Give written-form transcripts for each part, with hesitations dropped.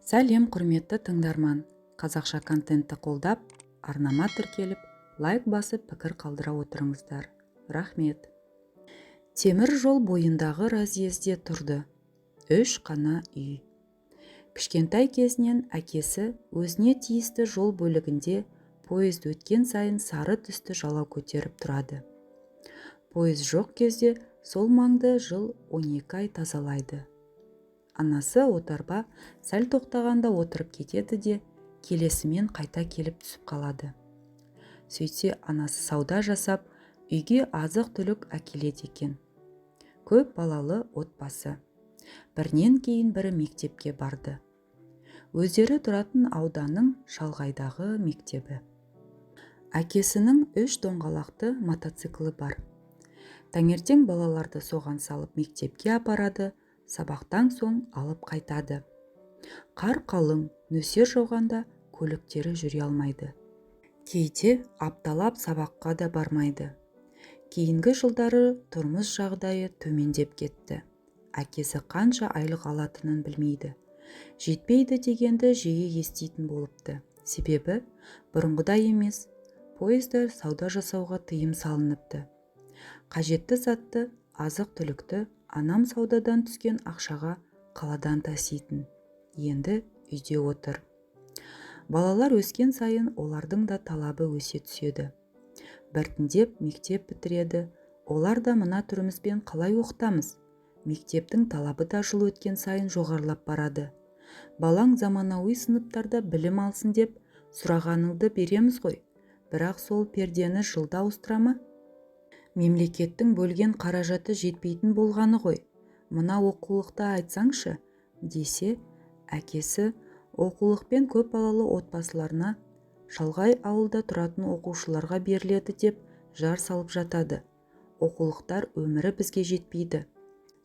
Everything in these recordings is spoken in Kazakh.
Сәлем, құрметті тыңдарман! Қазақша контентті қолдап, арнама тіркеліп, лайк басып, пікір қалдыра отырыңыздар. Рахмет! Темір жол бойындағы разъезде тұрды үш қана үй. Кішкентай кезінен әкесі өзіне тиісті жол бөлігінде поезд өткен сайын сары түсті жалау көтеріп тұрады. Пойыз жоқ кезде сол маңды жыл 12 ай тазалайды. Анасы отарба сәл тоқтағанда отырып кетеді де, келесімен қайта келіп түсіп қалады. Сөйтсе, анасы сауда жасап, үйге азық-түлік әкеледі екен. Көп балалы отбасы. Бірінен кейін бірі мектепке барды. Өздері тұратын ауданның шалғайдағы мектебі. Әкесінің үш доңғалақты мотоциклі бар. Таңертең балаларды соған салып мектепке апарады, сабақтан соң алып қайтады. Қар қалың, нөсер жауғанда көліктері жүре алмайды. Кейде апталап сабаққа да бармайды. Кейінгі жылдары тұрмыс жағдайы төмендеп кетті. Әкесі қанша айлық алатынын білмейді. Жетпейді дегенді жиі еститін болыпты. Себебі бұрынғыдай емес, поезда сауда жасауға тыйым салыныпты. Қажетті затты, азық-түлікті анам саудадан түскен ақшаға қаладан таситын. Енді үйде отыр. Балалар өскен сайын олардың да талабы өсе түседі. Біртіндеп мектеп бітіреді. Олар да мына түрімізбен қалай оқытамыз? Мектептің талабы да жыл өткен сайын жоғарылап барады. Балаң заманауи сыныптарда білім алсын деп сұрағаныңды береміз ғой. Бірақ сол пердені жылда ауыстыра ма? Мемлекеттің бөлген қаражаты жетпейтін болғаны ғой. Мына оқулықты айтсаңшы, десе, әкесі оқулықпен көп балалы отбасыларына, шалғай ауылда тұратын оқушыларға беріледі деп жар салып жатады. Оқулықтар өмірі бізге жетпейді.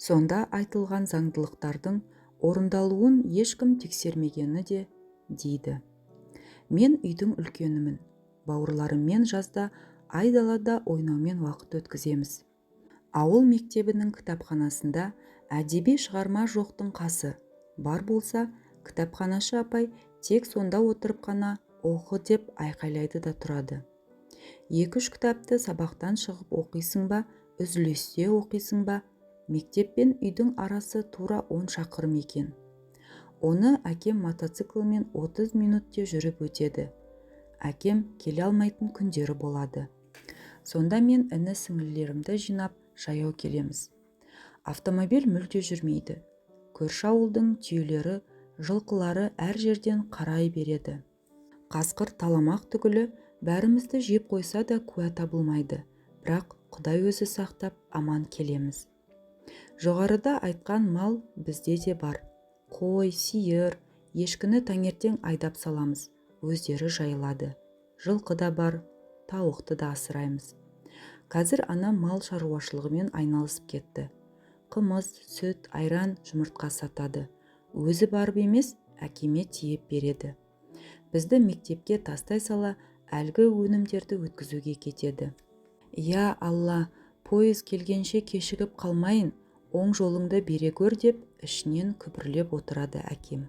Сонда айтылған заңдылықтардың орындалуын ешкім тексермегені де дейді. Мен үйдің үлкенімін. Бауырларыммен жазда айдалада ойнаумен уақыт өткіземіз. Ауыл мектебінің кітапханасында әдеби шығарма жоқтың қасы. Бар болса, кітапханашы апай тек сонда отырып қана оқы деп айқайлайды да тұрады. Екі-үш кітапты сабақтан шығып оқисың ба, үзілісте оқисың ба, мектеп пен үйдің арасы тура 10 шақырым екен. Оны әкем мотоциклмен 30 минутте жүріп өтеді. Әкем келе алмайтын күндері болады. Сонда мен іні-сіңлілерімді жинап жаяу келеміз. Автомобиль мүлде жүрмейді. Көрші ауылдың түйелері, жылқылары әр жерден қарай береді. Қасқыр таламақ түгілі бәрімізді жеп қойса да куә табылмайды. Бірақ Құдай өзі сақтап аман келеміз. Жоғарыда айтқан мал бізде де бар. Қой, сиыр, ешкіні таңертең айдап саламыз, өздері жайылады. Жылқы да бар, тауықты да асыраймыз. Қазір анам мал шаруашылығымен айналысып кетті. Қымыз, сүт, айран, жұмыртқа сатады. Өзі барып емес, әкеме тиеп береді. Бізді мектепке тастай сала әлгі өнімдерді өткізуге кетеді. Я Алла, пойыз келгенше кешігіп қалмайын, оң жолыңды бере көр деп ішінен күбірлеп отырады әкем.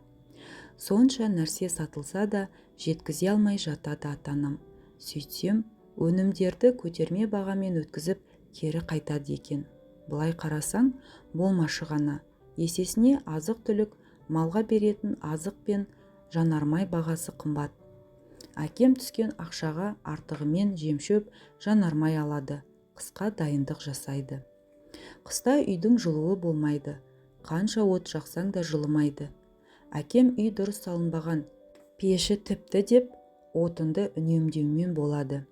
Сонша нәрсе сатылса да жеткізе алмай жатады ата-анам. Сөйтсем, өнімдерді көтерме бағамен өткізіп кері қайтады екен. Былай қарасаң, болмашы ғана. Есесіне азық-түлік, малға беретін азық пен жанармай бағасы қымбат. Әкем түскен ақшаға артығымен жемшөп, жанармай алады, қысқа дайындық жасайды. Қыста үйдің жылуы болмайды. Қанша от жақсаң да жылымайды. Әкем үй дұрыс салынбаған, пеші тіпті деп отынды үнемдеумен болады.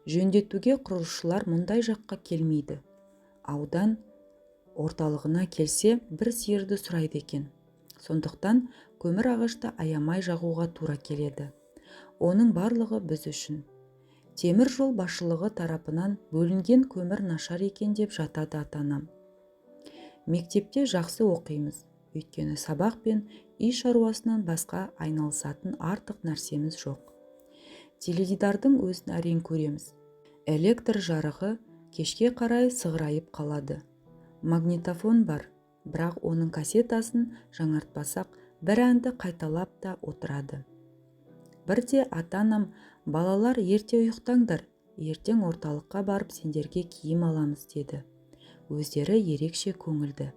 Жөндетуге құрылысшылар мұндай жаққа келмейді. Аудан орталығына келсе, бір сиырды сұрайды екен. Сондықтан көмір ағашты аямай жағуға тура келеді. Оның барлығы біз үшін. Темір жол басшылығы тарапынан бөлінген көмір нашар екен деп жатады ата-анам. Мектепте жақсы оқимыз. Өйткені сабақ пен үй шаруасынан басқа айналысатын артық нәрсеміз жоқ. Теледидардың өзін әрең көреміз. Электр жарығы кешке қарай сығырайып қалады. Магнитофон бар, бірақ оның кассетасын жаңартпасақ Бір әнді қайталап та отырады. Бірде ата-анам: «Балалар, ерте ұйықтаңдар, ертең орталыққа барып сендерге киім аламыз», – деді. Өздері ерекше көңілді.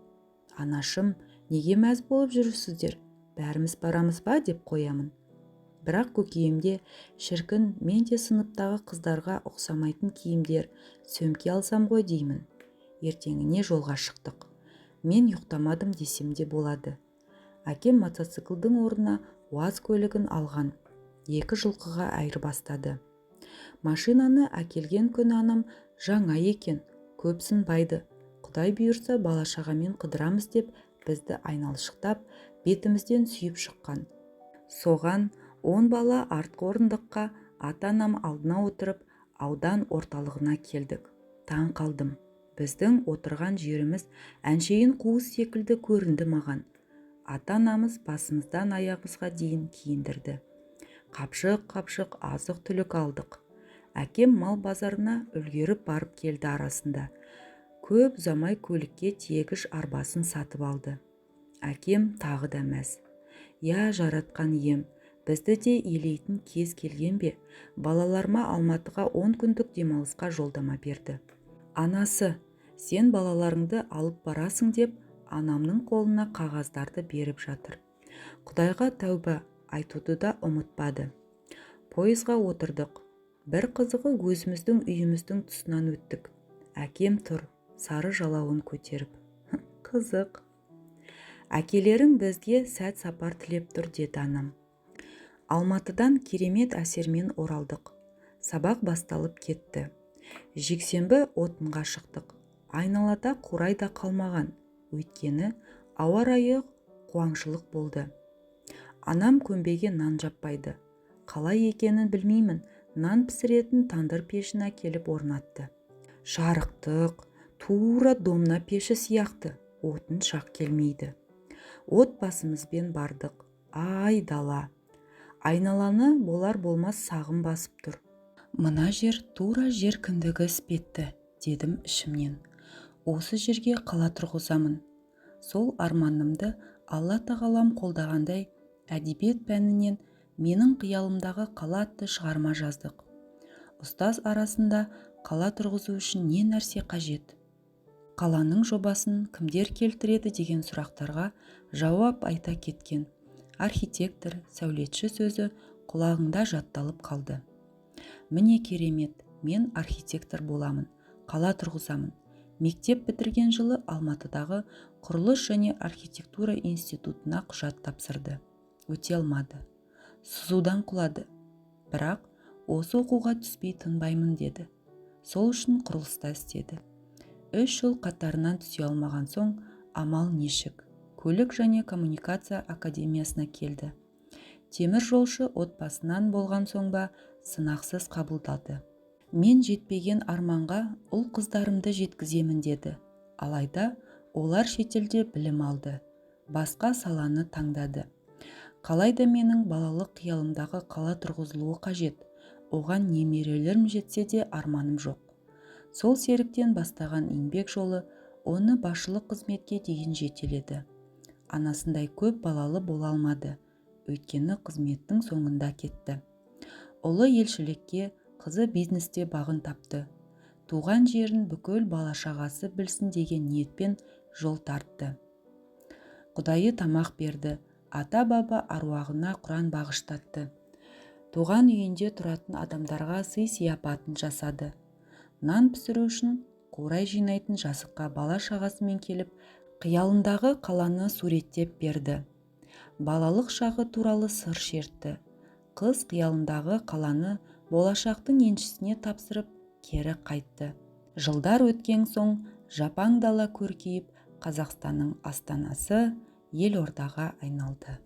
«Анашым, неге мәз болып жүрсіздер? Бәріміз барамыз ба?» – деп қоямын. Бірақ көкейімде: «Шіркін, мен де сыныптағы қыздарға ұқсамайтын киімдер, сөмке алсам ғой», – деймін. Ертеңіне жолға шықтық. Мен ұйықтамадым десем де болады. Әкем мотоциклдің орнына УАЗ көлігін алған. Екі жылқыға айырбастады. Машинаны әкелген күні анам: «Жаңа екен, көп сынбайды, құдай бұйырса, бала-шағамен қыдырамыз», – деп бізді айналшықтап, бетімізден сүйіп шыққан. Соған 10 бала артқы орындыққа, ата-анам алдына отырып, аудан орталығына келдік. Таң қалдым. Біздің отырған жеріміз әншейін қуыс секілді көрінді маған. Ата-анамыз басымыздан аяғымызға дейін киіндірді. Қапшық-қапшық азық-түлік алдық. Әкем мал базарына үлгеріп барып келді арасында. Көп ұзамай көлікке тиегіш арбасын сатып алды. Әкем тағы да мәз. «Я, жаратқан ием, бізді де елейтін кез келген бе? Балаларыма Алматыға 10 күндік демалысқа жолдама берді. Анасы, сен балаларыңды алып барасың», – деп анамның қолына қағаздарды беріп жатыр. Құдайға тәуба айтуды да ұмытпады. Пойызға отырдық. Бір қызығы, өзіміздің үйіміздің тұсынан өттік. Әкем тұр, сары жалауын көтеріп. Қызық. «Әкелерің бізге сәт сапар тілеп тұр», – деді анам. Алматыдан керемет әсермен оралдық. Сабақ басталып кетті. Жексенбі отынға шықтық. Айналада қурай да қалмаған, өйткені ауа райы қуаңшылық болды. Анам көмбеге нан жаппайды. Қалай екенін білмеймін, нан пісіретін тандыр пешін әкеліп орнатты. Жарықтық, тура домна пеші сияқты, отын шақ келмейді. Отбасымызбен бардық. Ай дала! Айналаны болар болмас сағым басып тұр. «Мына жер тура жер кіндігі іспетті», – дедім ішімнен. «Осы жерге қала тұрғызамын». Сол арманымды Алла тағалам қолдағандай, әдебиет пәнінен «Менің қиялымдағы қала» атты шығарма жаздық. Ұстаз арасында «Қала тұрғызу үшін не нәрсе қажет? Қаланың жобасын кімдер келтіреді?» деген сұрақтарға жауап айта кеткен. Архитектор, сәулетші сөзі құлағыңда жатталып қалды. Міне керемет, мен архитектор боламын, қала тұрғызамын. Мектеп бітірген жылы Алматыдағы құрылыс және архитектура институтына құжат тапсырды. Өте алмады. Сызудан құлады. Бірақ осы оқуға түспей тынбаймын деді. Сол үшін құрылыста істеді. 3 жыл қатарынан түсе алмаған соң, амал нешік, көлік және коммуникация академиясына келді. Темір жолшы отбасынан болған соң ба, сынақсыз қабылдады. «Мен жетпеген арманға ұл қыздарымды жеткіземін», – деді. Алайда олар шетелде білім алды, басқа саланы таңдады. Қалайда менің балалық қиялымдағы қала тұрғызылуы қажет. Оған немерелерім жетсе де арманым жоқ. Сол Серіктен бастаған еңбек жолы оны басшылық қызметке дейін жетеледі. Анасындай көп балалы бола алмады, өйткені қызметтің соңында кетті. Ұлы елшілікке, қызы бизнесте бағын тапты. Туған жерін бүкіл бала-шағасы білсін деген ниетпен жол тартты. Құдайы тамақ берді, ата-баба аруағына құран бағыштатты. Туған үйінде тұратын адамдарға сый-сияпатын жасады. Нан пісіру үшін қурай жинайтын жазыққа бала-шағасымен келіп, қиялындағы қаланы суреттеп берді. Балалық шағы туралы сыр шертті. Қыз қиялындағы қаланы болашақтың еншісіне тапсырып, кері қайтты. Жылдар өткен соң жапаң дала көркейіп, Қазақстанның астанасы елордаға айналды.